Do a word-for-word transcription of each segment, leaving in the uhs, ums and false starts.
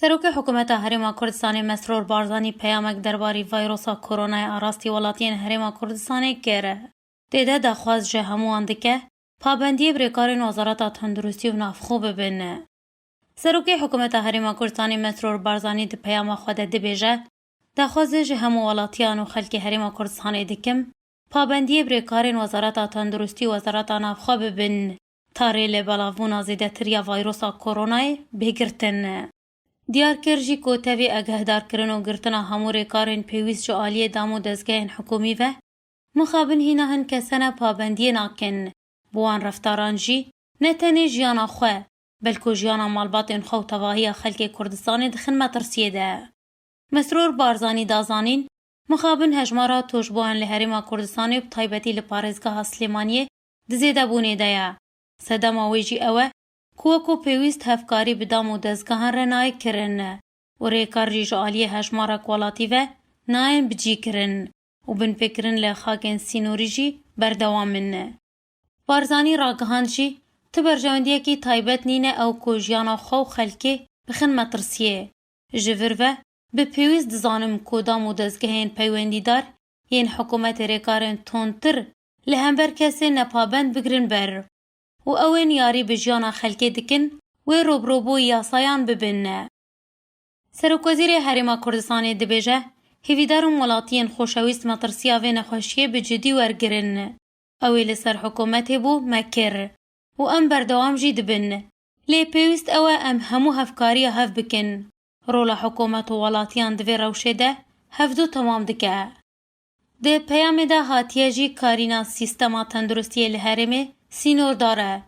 Serokê Hikûmeta Herêma Kurdistanê Mesrûr Barzanî peyamek derbarî vayrosa koronayê arastî welatiyên Herêma Kurdistanê kir. Tê de daxwaz ji hemûyan dike, pabendiyê bi rêkarên Wezareta Tenduristî û navxwe bibin. Serokê Hikûmeta Herêma Kurdistanê Mesrûr Barzanî di peyama xwe de dibêje, daxwazê ji hemû welatiyan û xelkê Herêma Kurdistanê dikim, pabendiyê bi rêkarên Wezareta Tenduristî û Wezareta Navxwe bibin, ta rê li belavbûna zêdetir ya vayrosa koronayê bê girtin. Diyar kir jî ku tevî agahdarkirin û girtina hemû rêkarên pêwîst ji aliyê dam û dezgehên hikûmî ve, mixabin hîna hin kesene pabendiyê nakin, bi wan reftaran jî ne tenê jiyana xwe, belku jiyana malbatên xwe û tevahiya xelkê Kurdistanê dixin metirsiyê de. Mesrûr Barzanî da zanîn, mixabin hejmara tûşbuwan li Herêma Kurdistanê û bi taybetî li parêzgeha Silêmaniyê di zêdebûnê de ye. Sedema wê jî ew e ku weko pêwîst hevkarî bi dam û dezgehan re nayê kirin û rêkar jî ji aliyê hejmarek welatî ve nayên bicîkirin û binpêkirin li xakên sînorî jî berdewam in. Barzanî ragihand jî, tu berjewendiyekî taybet nîne ew ku jiyana xwe û xelkê bixin metirsiyê. Ji vir ve, bi pêwîst dizanim ku dam û dezgehên peywendîdar yên hikûmetê rêkarên tundtir li hember kesên nepabend bigrin ber û ew ên yarî bi jiyana xelkê dikin, wê robirobû yasayan bibin. Serokwezîrê Herêma Kurdistanê dibêje, hêvîdar im welatiyên xoşewîst metirsiya vê nexweşiyê bi cidî wergirin. Ew ê li ser hikûmetê bû me kir û em berdewam jî dibin. Lê pêwîst ew e em hemû hevkariya hev bikin. Rola hikûmet û welatiyan di vê rewşê de hevdu temam dike. Di peyamê de hatiye jî karîna sîstema tenduristiyê li herêmê sînordar e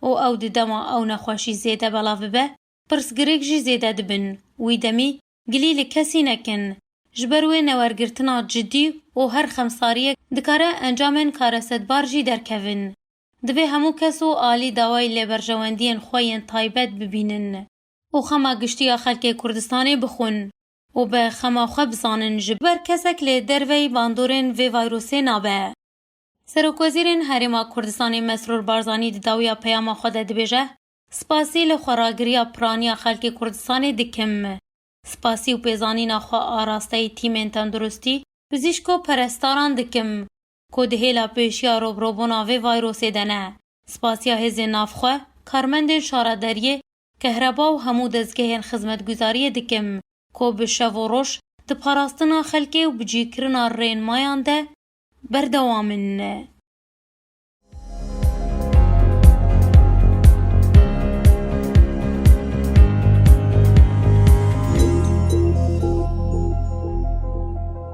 û ew di dema ew nexweşî zêde belav bibe, pirsgirêk jî zêde dibin. Wî demî gilî li kesî nekin. Ji ber wê newergirtina cidî û her xemsariyek dikare encamên karesetbar jî derkevin. Divê hemû kes û alî dawayî lê berjewendiyên xwe yên taybet bibînin û xema giştî ya xelkê Kurdistanê bixwin û bi xema xwe bizanin, ji ber kesek li derveyî bandorên vê vayrosê nabe. Serokwezîrên Herêma Kurdistanê Mesrûr Barzanî di dawiya peyama xwe de dibêje, spasî li xweragiriya piraniya xelkê Kurdistanê dikim. Spasî û pêzanîna xwe arasteyî tîmên tenduristî, pizîşk û perestaran dikim ku di hêla pêşiya robirobûna vê vayrosê de ne. Spasiya hêzên navxwe, karmendên şaredariyê, kehreba û hemû dezgehên xizmetguzariyê dikim ku bi şev û roj di parastina xelkê û bicîkirina rênmayan de berdewam in.